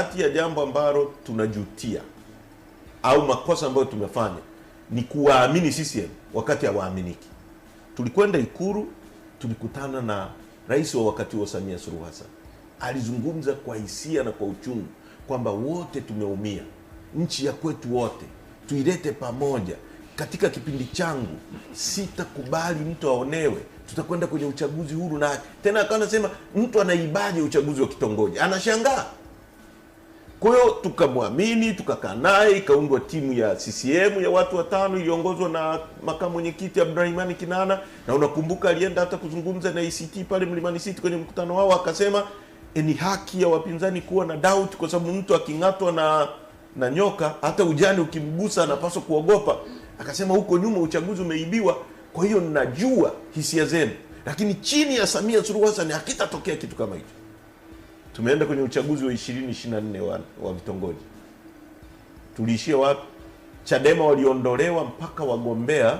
Kati ya jambo ambalo tunajutia au makosa ambayo tumefanya ni kuwaamini CCM wakati hawaaminiki. Tulikwenda Ikulu, tulikutana na rais wa wakati huo Samia Suluhu Hassan. Alizungumza kwa hisia na kwa uchungu kwamba wote tumeumia, nchi ya kwetu wote tuilete pamoja. Katika kipindi changu sitakubali mtu aonewe, tutakwenda kwenye uchaguzi huru na haki. Tena akawa anasema mtu anaibaje uchaguzi wa kitongoji, anashangaa. Kwa hiyo tukamwamini, tukakaa naye, ikaundwa timu ya CCM ya watu watano iliongozwa na makamu mwenyekiti Abdurahimani Kinana, na unakumbuka alienda hata kuzungumza na ACT pale Mlimani City kwenye mkutano wao, akasema ni haki ya wapinzani kuwa na doubt, kwa sababu mtu aking'atwa na nyoka hata ujani ukimgusa anapaswa kuogopa. Akasema huko nyuma uchaguzi umeibiwa, kwa hiyo najua hisia zenu, lakini chini ya Samia Suluhu Hassan hakitatokea kitu kama hicho. Tumeenda kwenye uchaguzi wa 2024 wa vitongoji. Tuliishia wapi? Chadema waliondolewa mpaka wagombea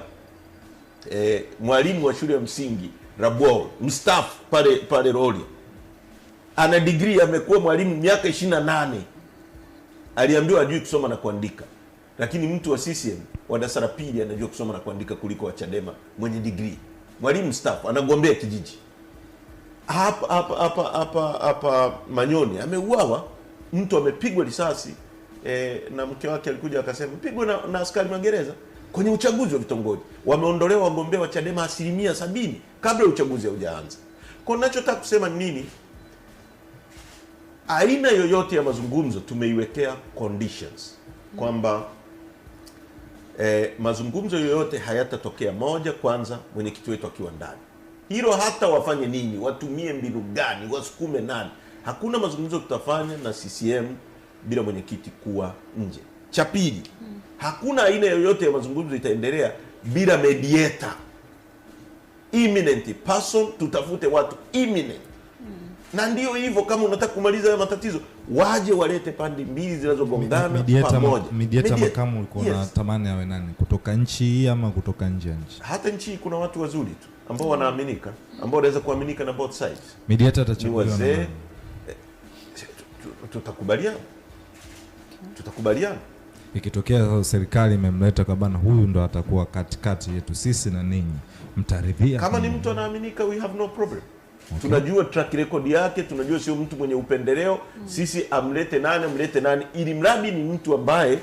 mwalimu wa shule ya msingi Rabwol mstaafu pale pale Rorya, ana degree, amekuwa mwalimu miaka 28, aliambiwa ajui kusoma na kuandika, lakini mtu wa CCM wa darasa la pili anajua kusoma na kuandika kuliko wa Chadema mwenye degree. Mwalimu mstaafu anagombea kijiji hapa hapa hapa hapa hapa Manyoni ameuawa, mtu amepigwa risasi na mke wake alikuja akasema pigwa na askari magereza kwenye uchaguzi wa vitongoji. Wameondolewa wagombea wa Chadema 70% kabla ya uchaguzi haujaanza. Kwa ninachotaka kusema ni nini? Aina yoyote ya mazungumzo tumeiwekea conditions kwamba mazungumzo yoyote hayatatokea, moja, kwanza mwenyekiti wetu akiwa ndani. Hilo hata wafanye nini, watumie mbinu gani, wasukume nani, hakuna mazungumzo tutafanya na CCM bila mwenyekiti kuwa nje. Cha pili, hakuna aina yoyote ya mazungumzo itaendelea bila mediator, eminent person. Tutafute watu eminent na ndio hivyo, kama unataka kumaliza haya matatizo, waje walete pande mbili zinazogongana pamoja. Mediator, makamu, ulikuwa unatamani awe nani? Kutoka nchi hii ama kutoka nje ya nchi? Hata nchi hii kuna watu wazuri tu ambao wanaaminika, ambao wanaweza kuaminika na both sides. Mediator Ni atachaguliwa na wazee. nani? Tutakubaliana, tutakubaliana. Ikitokea sasa serikali imemleta kwa bana, huyu ndo atakuwa katikati yetu sisi na ninyi, mtaridhia? Kama ni mtu anaaminika, we have no problem. Tunajua track record yake, tunajua sio mtu mwenye upendeleo. Sisi amlete nani, amlete nani, ili mradi ni mtu ambaye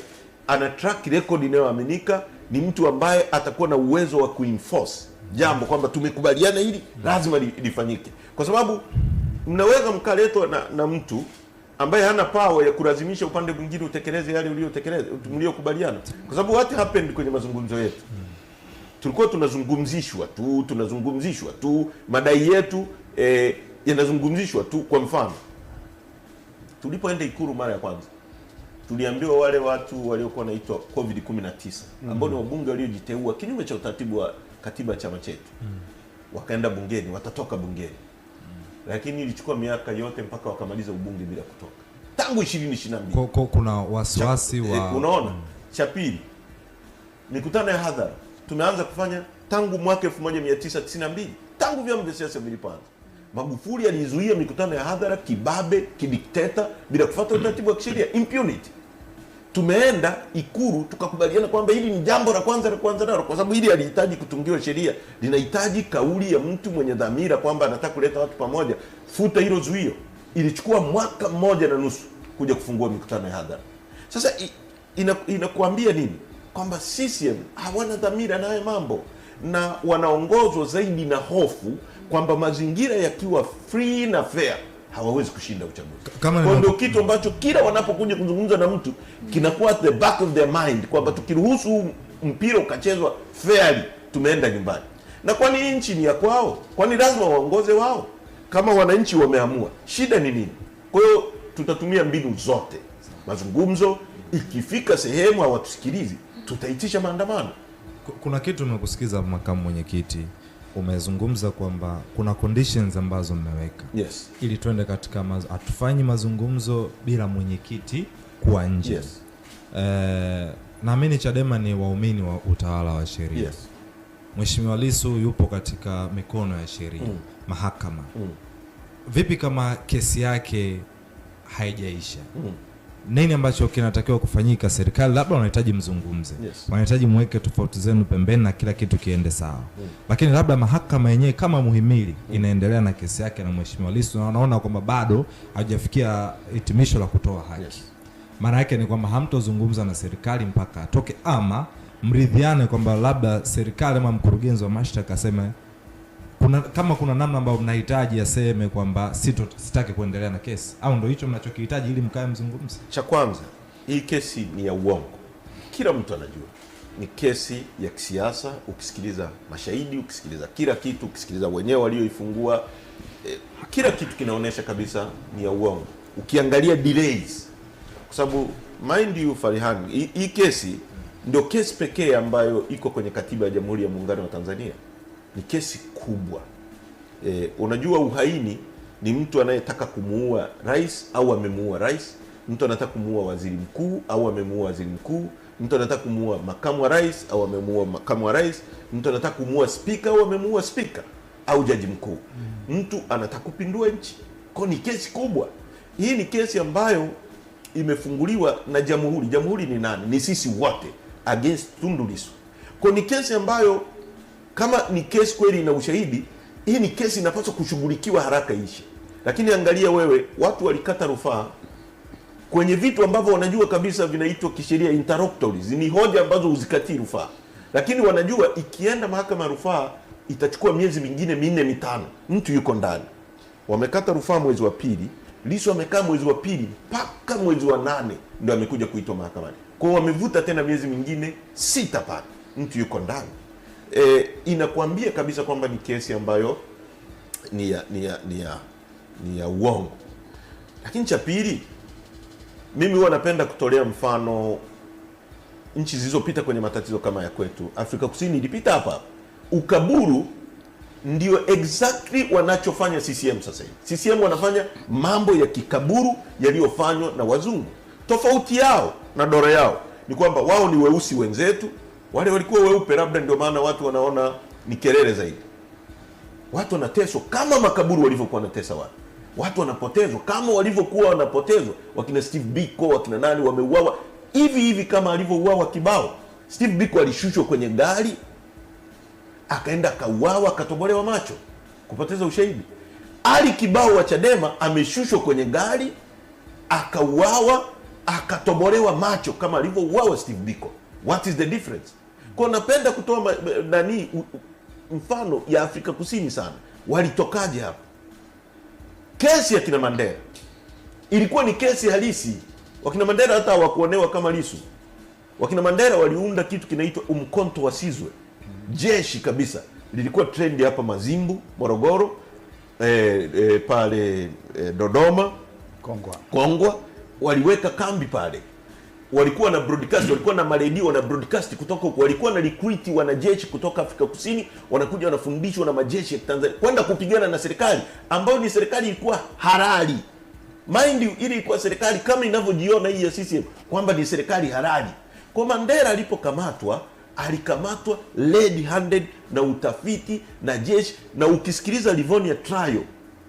ana track record inayoaminika, ni mtu ambaye atakuwa na uwezo wa kuenforce jambo kwamba tumekubaliana hili lazima lifanyike, kwa sababu mnaweza mkaletwa na mtu ambaye hana power ya kulazimisha upande mwingine utekeleze yale uliotekeleza mliokubaliana, kwa sababu what happened kwenye mazungumzo yetu, tulikuwa tunazungumzishwa tu, tunazungumzishwa tu, madai yetu yanazungumzishwa tu. Kwa mfano, tulipoenda Ikulu mara ya kwanza tuliambiwa wale watu waliokuwa wanaitwa COVID 19 ambao ni wabunge waliojiteua kinyume cha utaratibu wa katiba ya chama chetu wakaenda bungeni, watatoka bungeni, lakini ilichukua miaka yote mpaka wakamaliza ubunge bila kutoka tangu 2022. Kuna wasiwasi wa Unaona? Cha pili, mikutano ya hadhara tumeanza kufanya tangu mwaka 1992, tangu vyama vya siasa vilipoanza. Magufuli alizuia mikutano ya hadhara kibabe, kidikteta, bila kufuata utaratibu wa kisheria, impunity. Tumeenda Ikulu tukakubaliana kwamba hili ni jambo la kwanza la kwanza nalo, kwa sababu hili halihitaji kutungiwa sheria, linahitaji kauli ya mtu mwenye dhamira kwamba anataka kuleta watu pamoja. Futa hilo zuio. Ilichukua mwaka mmoja na nusu kuja kufungua mikutano ya hadhara. Sasa inakuambia nini? Kwamba CCM hawana dhamira na haya mambo na wanaongozwa zaidi na hofu kwamba mazingira yakiwa free na fair hawawezi kushinda uchaguzi. Kama Kwa hiyo ndio kitu ambacho kila wanapokuja kuzungumza na mtu kinakuwa at the back of their mind kwamba tukiruhusu huu mpira ukachezwa fairly tumeenda nyumbani. Na kwani hii nchi ni ya kwao? Kwani lazima waongoze wao? Kama wananchi wameamua, shida ni nini? Kwa hiyo tutatumia mbinu zote, mazungumzo. Ikifika sehemu hawatusikilizi, tutaitisha maandamano. Kuna kitu nimekusikiza, makamu mwenyekiti, umezungumza kwamba kuna conditions ambazo mmeweka ili tuende katika hatufanyi mazungumzo bila mwenyekiti kuwa nje. Naamini Chadema ni waumini wa utawala wa sheria. Mheshimiwa Lissu yupo katika mikono ya sheria, mahakama. Vipi kama kesi yake haijaisha. Nini ambacho kinatakiwa kufanyika? Serikali labda wanahitaji mzungumze. Yes. Wanahitaji muweke tofauti zenu pembeni na kila kitu kiende sawa. Lakini labda mahakama yenyewe kama muhimili inaendelea na kesi yake na Mheshimiwa Lissu, na wanaona kwamba bado hajafikia hitimisho la kutoa haki. Yes. Maana yake ni kwamba hamtozungumza na serikali mpaka atoke, ama mridhiane kwamba labda serikali ama mkurugenzi wa mashtaka aseme kama kuna namna ambayo mnahitaji aseme kwamba sitaki kuendelea na kesi, au ndio hicho mnachokihitaji ili mkae mzungumze? Cha kwanza, hii kesi ni ya uongo. Kila mtu anajua ni kesi ya kisiasa. Ukisikiliza mashahidi, ukisikiliza kila kitu, ukisikiliza wenyewe walioifungua, kila kitu kinaonyesha kabisa ni ya uongo. Ukiangalia delays, kwa sababu mind you Farihan, hii kesi ndio kesi pekee ambayo iko kwenye katiba ya Jamhuri ya Muungano wa Tanzania. Ni kesi kubwa. Unajua uhaini ni mtu anayetaka kumuua rais au amemuua rais, mtu anataka kumuua waziri mkuu au amemuua waziri mkuu, mtu anataka kumuua makamu wa rais au amemuua makamu wa rais, mtu anataka kumuua spika au amemuua spika au jaji mkuu. Mtu anataka kupindua nchi. Kwa ni kesi kubwa. Hii ni kesi ambayo imefunguliwa na jamhuri. Jamhuri ni nani? Ni sisi wote against Tundu Lissu. Kwa ni kesi ambayo kama ni kesi kweli ina ushahidi, hii ni kesi inapaswa kushughulikiwa haraka iishe. Lakini angalia wewe, watu walikata rufaa kwenye vitu ambavyo wanajua kabisa vinaitwa kisheria interrogatories, ni hoja ambazo huzikatii rufaa. Lakini wanajua ikienda mahakama ya rufaa itachukua miezi mingine 4 5, mtu yuko ndani. Wamekata rufaa mwezi wa pili, Lissu amekaa mwezi wa pili mpaka mwezi wa 8 ndio amekuja kuitwa mahakamani. Kwa hiyo wamevuta tena miezi mingine 6 pale, mtu yuko ndani. Inakuambia kabisa kwamba ni kesi ambayo ni ya uongo. Lakini cha pili, mimi huwa napenda kutolea mfano nchi zilizopita kwenye matatizo kama ya kwetu. Afrika Kusini ilipita hapa. Ukaburu ndio exactly wanachofanya CCM sasa hivi. CCM wanafanya mambo ya kikaburu yaliyofanywa na wazungu. Tofauti yao na dola yao ni kwamba wao ni weusi wenzetu, wale walikuwa weupe, labda ndio maana watu wanaona ni kelele zaidi. Watu wanateswa kama makaburu walivyokuwa wanatesa watu. Watu wanapotezwa kama walivyokuwa wanapotezwa. Wakina Steve Biko, wakina nani wameuawa hivi hivi kama alivyouawa Kibao. Steve Biko alishushwa kwenye gari akaenda akauawa, akatobolewa macho, kupoteza ushahidi. Ali Kibao wa Chadema ameshushwa kwenye gari akauawa, akatobolewa macho kama alivyouawa Steve Biko. What is the difference? Kwa napenda kutoa nani mfano ya Afrika Kusini sana. Walitokaje hapa? Kesi ya kina Mandela ilikuwa ni kesi halisi. Wakina Mandela hata hawakuonewa kama Lissu. Wakina Mandela waliunda kitu kinaitwa Umkhonto wa Sizwe. Jeshi kabisa. Lilikuwa trendi hapa Mazimbu, Morogoro, pale Dodoma, Kongwa. Waliweka kambi pale. Walikuwa na broadcast, walikuwa na maredio na broadcast kutoka huko, walikuwa na recruit wanajeshi kutoka Afrika Kusini, wanakuja wanafundishwa na majeshi ya Tanzania kwenda kupigana na serikali ambayo ni serikali ilikuwa halali. Mind you, ili ilikuwa serikali kama inavyojiona hii ya CCM kwamba ni serikali halali. Kwa Mandela alipokamatwa, alikamatwa red handed na utafiti na jeshi, na ukisikiliza Livonia trial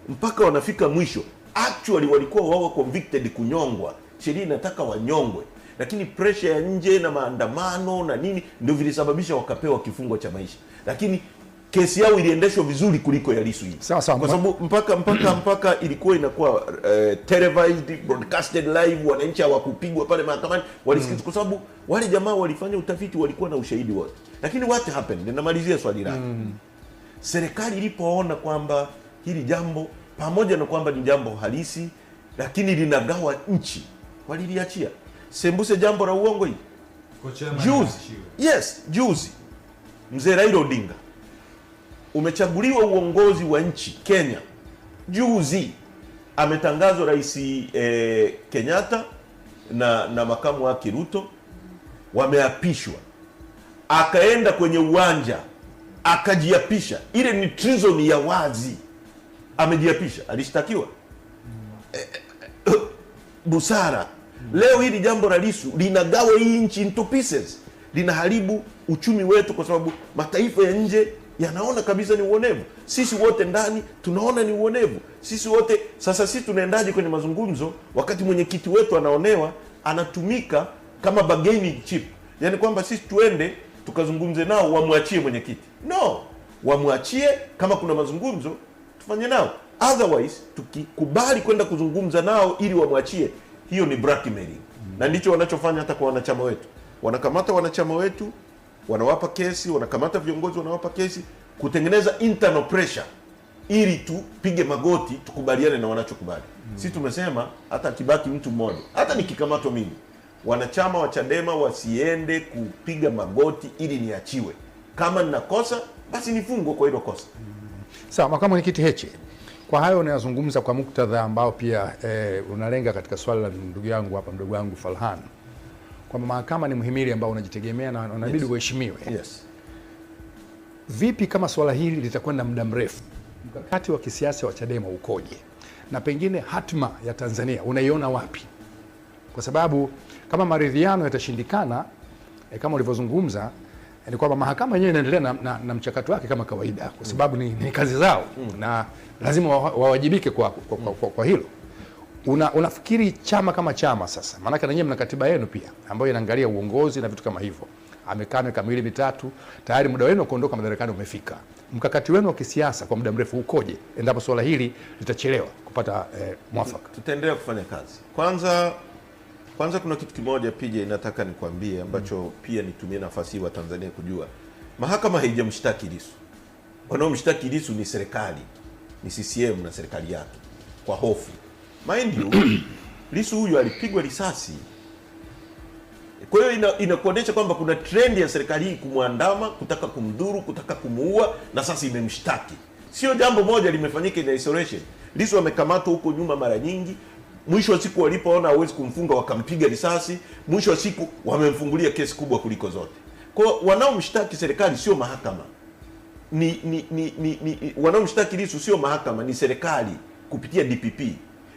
mpaka wanafika mwisho, actually walikuwa wao convicted kunyongwa. Sheria inataka wanyongwe. Lakini pressure ya nje na maandamano na nini ndio vilisababisha wakapewa kifungo cha maisha. Lakini kesi yao iliendeshwa vizuri kuliko ya Lissu hii. Sawa sawa. Kwa sababu mpaka ilikuwa inakuwa televised, broadcasted live, wananchi hawakupigwa pale mahakamani, walisikiza kwa sababu wale jamaa walifanya utafiti, walikuwa na ushahidi wote. Lakini what happened? Ninamalizia swali lako. Serikali ilipoona kwamba hili jambo pamoja na kwamba ni jambo halisi lakini linagawa nchi, waliliachia. Sembuse jambo la uongo hili. Juzi. Yes, juzi. Mzee Raila Odinga umechaguliwa uongozi wa nchi Kenya. Juzi ametangazwa Rais Kenyatta na makamu wake Ruto wameapishwa. Akaenda kwenye uwanja akajiapisha. Ile ni treason ya wazi. Amejiapisha, alishtakiwa. Busara. Leo hili jambo la Lissu linagawa hii nchi into pieces. Linaharibu uchumi wetu kwa sababu mataifa ya nje yanaona kabisa ni uonevu. Sisi wote ndani tunaona ni uonevu. Sisi wote sasa, sisi tunaendaje kwenye mazungumzo wakati mwenyekiti wetu anaonewa, anatumika kama bargaining chip? Yaani kwamba sisi tuende tukazungumze nao wamwachie mwenyekiti. No, wamwachie, kama kuna mazungumzo tufanye nao. Otherwise tukikubali kwenda kuzungumza nao ili wamwachie, hiyo ni blackmailing. Na ndicho wanachofanya hata kwa wanachama wetu. Wanakamata wanachama wetu, wanawapa kesi, wanakamata viongozi, wanawapa kesi, kutengeneza internal pressure ili tupige magoti tukubaliane na wanachokubali. Sisi tumesema hata kibaki mtu mmoja, hata nikikamatwa mimi, wanachama wa Chadema wasiende kupiga magoti ili niachiwe. Kama ninakosa basi nifungwe kwa hilo kosa. Sawa, makamu mwenyekiti Heche, kwa hayo unayozungumza kwa muktadha ambao pia unalenga katika swala la ndugu yangu hapa, mdogo wangu Falhan, kwamba mahakama ni mhimili ambao unajitegemea na unabidi uheshimiwe. Yes. Vipi kama swala hili litakwenda muda mrefu? Mkakati wa kisiasa wa Chadema ukoje? Na pengine hatma ya Tanzania unaiona wapi? Kwa sababu kama maridhiano yatashindikana, kama ulivyozungumza, ni kwamba mahakama yenyewe inaendelea na mchakato wake kama kawaida, kwa sababu ni kazi zao na lazima wawajibike kwa hilo. Unafikiri chama kama chama sasa, maana na nyinyi mna katiba yenu pia ambayo inaangalia uongozi na vitu kama hivyo, amekaa miaka miwili mitatu tayari, muda wenu kuondoka madarakani umefika. Mkakati wenu wa kisiasa kwa muda mrefu ukoje endapo swala hili litachelewa kupata mwafaka? Tutaendelea kufanya kazi. Kwanza kuna kitu kimoja PJ nataka nikwambie ambacho pia nitumie nafasi hii wa Tanzania kujua. Mahakama haijamshtaki Lissu. Wanaomshtaki Lissu ni serikali, ni CCM na serikali yake kwa hofu. Mind you, Lissu huyu alipigwa risasi. Kwa hiyo inakuonyesha kwamba kuna trend ya serikali hii kumwandama, kutaka kumdhuru, kutaka kumuua, na sasa imemshtaki. Sio jambo moja limefanyika in isolation. Lissu amekamatwa huko nyuma mara nyingi. Mwisho wa siku walipoona hawezi kumfunga wakampiga risasi. Mwisho wa siku wamemfungulia kesi kubwa kuliko zote. Kwa wanaomshtaki serikali sio mahakama. Ni wanaomshtaki Lissu sio mahakama, ni serikali kupitia DPP.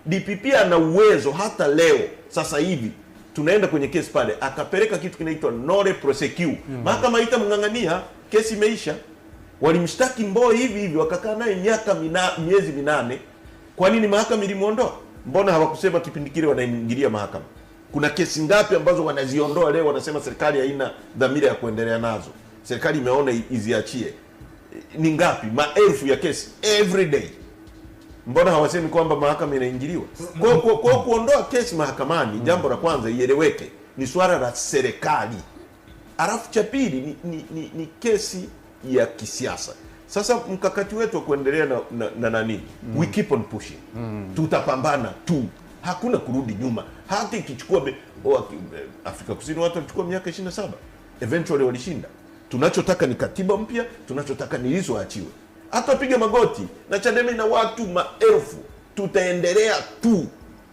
DPP ana uwezo hata leo sasa hivi tunaenda kwenye kesi pale akapeleka kitu kinaitwa nolle prosequi. Mahakama itamng'ang'ania, kesi imeisha. Walimshtaki Mbowe hivi hivi wakakaa naye miezi 8. Kwa nini mahakama ilimuondoa? Mbona hawakusema kipindi kile wanaingilia mahakama? Kuna kesi ngapi ambazo wanaziondoa leo wanasema serikali haina dhamira ya kuendelea nazo? Serikali imeona iziachie. Ni ngapi? Maelfu ya kesi every day. Mbona hawasemi kwamba mahakama inaingiliwa? Kwa kuondoa kesi mahakamani, jambo la kwanza ieleweke, ni swala la serikali. Alafu cha pili ni kesi ya kisiasa. Sasa mkakati wetu wa kuendelea na nani? We keep on pushing. Tutapambana tu. Hakuna kurudi nyuma. Hata ikichukua Afrika Kusini watu walichukua miaka 27. Eventually walishinda. Tunachotaka ni katiba mpya, tunachotaka ni Lissu aachiwe. Hata piga magoti na Chadema na watu maelfu, tutaendelea tu.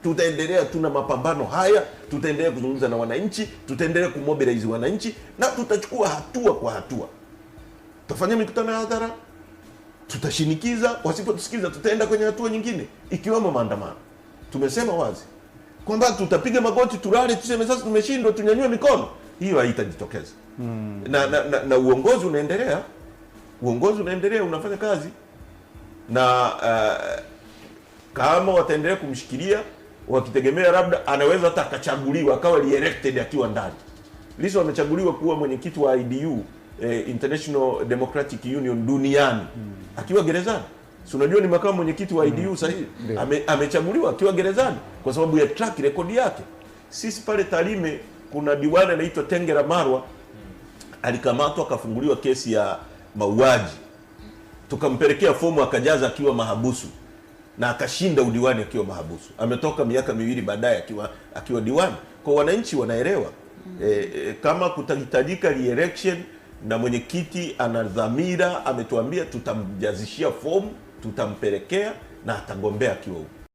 Tutaendelea tu na mapambano haya, tutaendelea kuzungumza na wananchi, tutaendelea kumobilize wananchi na tutachukua hatua kwa hatua. Tutafanya mikutano ya hadhara, tutashinikiza, wasipotusikiza tutaenda kwenye hatua nyingine ikiwemo maandamano. Tumesema wazi kwamba tutapiga magoti, tulale, tuseme sasa tumeshindwa, tunyanyue mikono. Hiyo haitajitokeza. Na uongozi unaendelea. Uongozi unaendelea, unafanya kazi. Na kama wataendelea kumshikilia wakitegemea labda anaweza hata akachaguliwa akawa re-elected akiwa ndani. Lissu amechaguliwa kuwa mwenyekiti wa IDU, International Democratic Union duniani, akiwa gerezani. Si unajua ni makamu mwenyekiti wa IDU sahihi. Amechaguliwa akiwa gerezani kwa sababu ya track record yake. Sisi pale Tarime kuna diwani anaitwa Tengera Marwa, alikamatwa akafunguliwa kesi ya mauaji. Tukampelekea fomu akajaza akiwa mahabusu na akashinda udiwani akiwa mahabusu. Ametoka miaka miwili baadaye akiwa diwani. Kwa wananchi wanaelewa. Kama kutahitajika re-election na mwenyekiti ana dhamira, ametuambia tutamjazishia fomu, tutampelekea na atagombea akiwa huko.